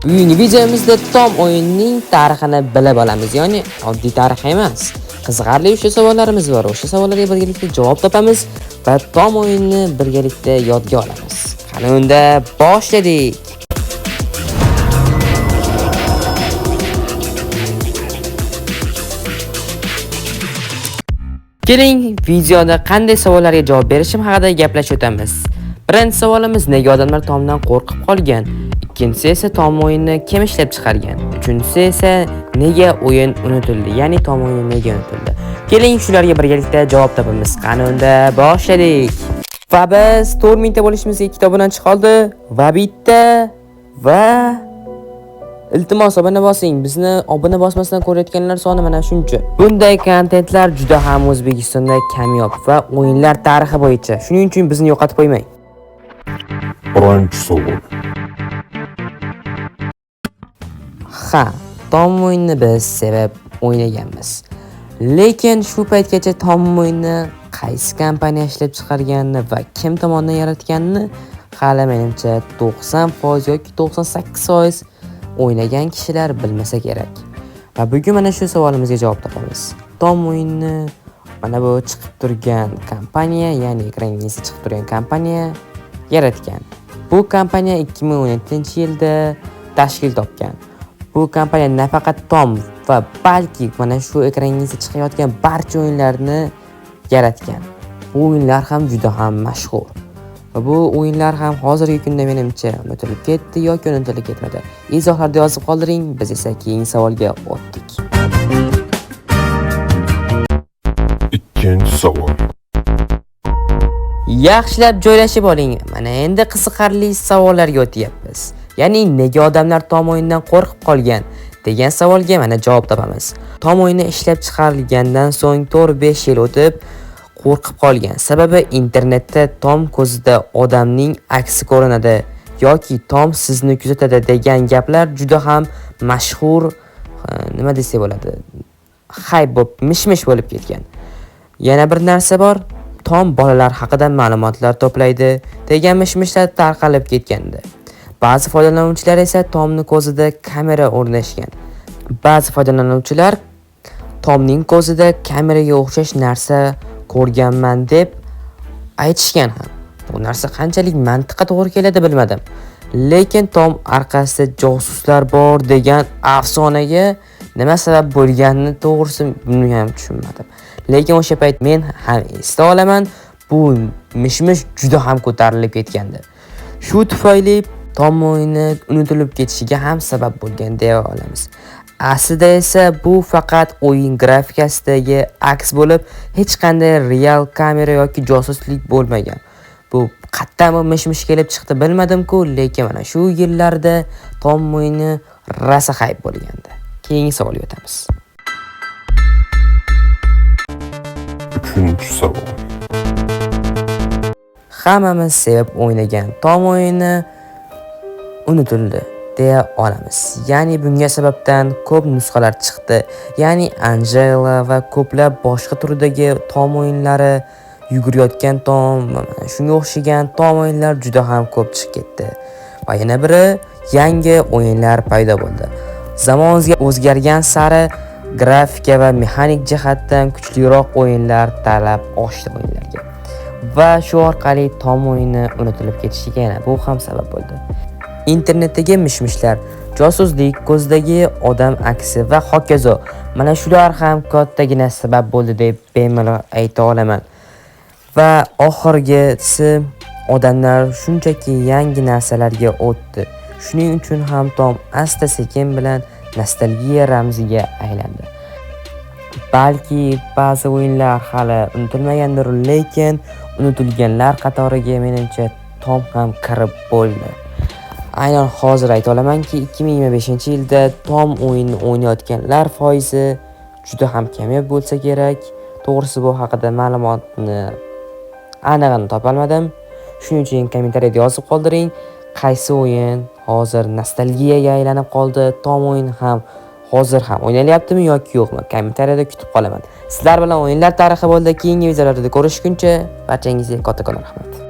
Bugungi videomizda Tom o'yinining tarixini bilib olamiz. Ya'ni oddiy tarix emas. Qiziqarli o'sha savollarimiz bor. O'sha savollarga birgalikda javob topamiz va Tom o'yinini birgalikda yodga olamiz. Qani unda boshladik. Keling, videoda qanday savollarga javob berishim haqida gaplashib o'tamiz. Birinchi savolimiz: nega odamlar Tomdan qo'rqib qolgan? Ikkinchisi esa Tom o'yinini kim ishlab chiqargan? Uchinchisi esa nega o'yin unutildi? Ya'ni Tom o'yini nega unutildi? Keling, shularga birgalikda javob topamiz. Qani unda boshladik. Va biz 4000 ta bo'lishimizga 2 obunachi qoldi va bitta va iltimos obuna bosing. Bizni obuna bosmasdan ko'rayotganlar soni mana shuncha. Bunday kontentlar juda ham O'zbekistonda kamyob va o'yinlar tarixi bo'yicha. Shuning uchun bizni yo'qotib qo'ymang. Birinchi savol. Ha, Tom o'yinini biz sevib o'ynaganmiz. Lekin shu paytgacha Tom o'yinini qaysi kompaniya ishlab chiqarganini va kim tomonidan yaratganini hali menimcha 90% yoki 98% o'ynagan kishilar bilmasa kerak. Va bugun mana shu savolimizga javob topamiz. Tom o'yinini mana bu chiqib turgan kompaniya, ya'ni ekrangizda chiqib turgan kompaniya yaratgan. Bu kompaniya 2017-yilda tashkil topgan. Bu kompaniya nafaqat Tom va balki mana shu ekrangizda chiqayotgan barcha o'yinlarni yaratgan. Bu o'yinlar ham juda ham mashhur. Va bu o'yinlar ham hozirgi kunda menimcha unutilib ketdi yoki unutilib ketmadi. Izohlarda yozib qoldiring, biz esa keyingi savolga o'tdik. Ikkinchi savol. Yaxshilab joylashib oling. Mana endi qiziqarli savollarga o'tyapmiz. Ya'ni nega odamlar Tom o'yinidan qo'rqib qolgan degan savolga mana javob topamiz. Tom o'yini ishlab chiqarilgandan so'ng 4-5 yil o'tib qo'rqib qolgan. Sababi internetda Tom ko'zida odamning aksi ko'rinadi yoki Tom sizni kuzatadi degan gaplar juda ham mashhur, nima desak bo'ladi, hayb bo'lib, mish-mish bo'lib ketgan. Yana bir narsa bor, Tom bolalar haqida ma'lumotlar to'playdi degan mish-mishlar tarqalib ketgandi. Ba'zi foydalanuvchilar esa Tomni ko'zida kamera o'rnashgan. Ba'zi foydalanuvchilar Tomning ko'zida kameraga o'xshash narsa ko'rganman deb aytishgan ham. Bu narsa qanchalik mantiqqa to'g'ri keladi bilmadim. Lekin Tom orqasida josuslar bor degan afsonaga nima sabab bo'lganini to'g'risi buni ham tushunmadim. Lekin o'sha payt men ham esda olaman, bu mish-mish juda ham ko'tarilib ketgandi. Shu tufayli Tom o'yini unutilib ketishiga ham sabab bo'lgan deya olamiz. Aslida esa bu faqat o'yin grafikasidagi aks bo'lib, hech qanday real kamera yoki josuslik bo'lmagan. Bu qayerdan bu mish-mish kelib chiqdi bilmadim-ku, lekin mana shu yillarda Tom o'yini rosa hayb bo'lgandi. Keyingi savolga o'tamiz. Uchinchi savol. Hammamiz sevib o'ynagan Tom o'yini unutildi deya olamiz. Ya'ni bunga sababdan ko'p nusxalar chiqdi. Ya'ni Angela va ko'plab boshqa turdagi Tom o'yinlari, yugurayotgan Tom va mana shunga o'xshagan Tom o'yinlar juda ham ko'p chiqib ketdi. Va yana biri yangi o'yinlar paydo bo'ldi. Zamon o'zgargan sari grafika va mexanik jihatdan kuchliroq o'yinlar talab oshdi o'yinlarga. Va shu orqali Tom o'yini unutilib ketishiga yana bu ham sabab bo'ldi. Internetdagi mish-mishlar, josuslik, ko'zdagi odam aksi va hokazo. Mana shular ham kattagina sabab bo'ldi deb bemalol ayta olaman. Va oxirgisi, odamlar shunchaki yangi narsalarga o'tdi. Shuning uchun ham Tom asta-sekin bilan nostalgiya ramziga aylandi. Balki ba'zi o'yinlar hali unutilmagandir, lekin unutilganlar qatoriga menimcha Tom ham kirib bo'ldi. Aynan hozir ayta olamanki, 2025-yilda Tom o'yinini o'ynayotganlar foizi juda ham kamyob bo'lsa kerak. To'g'risi bu haqida ma'lumotni anig'ini topolmadim. Shuning uchun kommentariyada yozib qoldiring, qaysi o'yin hozir nostalgiyaga aylanib qoldi, Tom o'yini ham hozir ham o'ynalyaptimi yoki yo'qmi? Kommentariyada kutib qolaman. Sizlar bilan o'yinlar tarixi bo'ldi. Keyingi videolarda ko'rishguncha barchangizga kattakon rahmat.